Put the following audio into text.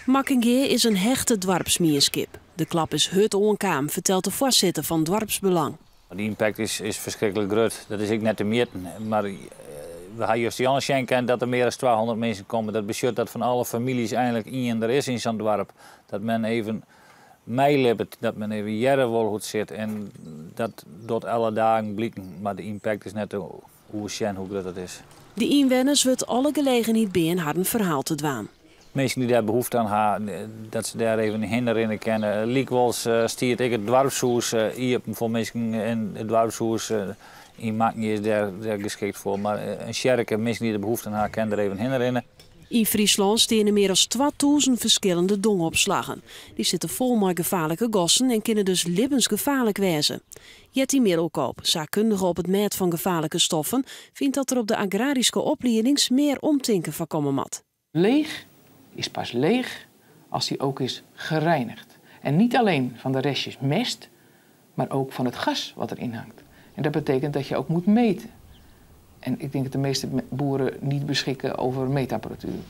Makkingea is in hechte doarpsmienskip. De klap is hurd oankaam, fertelt de foarsitter fan Doarpsbelang. De impact is ferskriklik grut. Dat is ek net te mjitten. Mar we ha juster sjen kinnen dat der mear as 200 minsken komme. Dat betsjut dat fan alle famyljes einlik ien der is yn sa'n doarp. Dat men even meilibbet, dat men even hearre wol hoe't it sit. En dat docht alle dagen bliken. Mar de impact is net te oersjen hoe grut dat is. De ynwenners wurdt alle gelegenheid bean harren ferhaal te dwaan. Minsken dy't dêr behoefte oan ha, dat se dêr even hinne rinne kinne. Lykwols stiet ek it doarpshûs iepen foar minsken en it doarpshûs yn Makkingea is dêr geskikt foar. Mar in tsjerke, minsken dy't der behoefte oan ha, kinne der even hinne rinne. Yn Fryslân steane mear as 2000 ferskillende dongopslaggen. Dy sitte fol mei gefaarlike gassen en kinne dus libbensgefaarlik wêze. Jetty Middelkoop, saakkundige op it mêd fan gefaarlike stoffen, fynt dat der op de agraryske opliedings mear omtinken foar komme moat. Leech is pas leech als die ook is gereinigd. En niet alleen van de restjes mest, maar ook van het gas wat erin hangt. En dat betekent dat je ook moet meten. En ik denk dat de meeste boeren niet beschikken over meetapparatuur.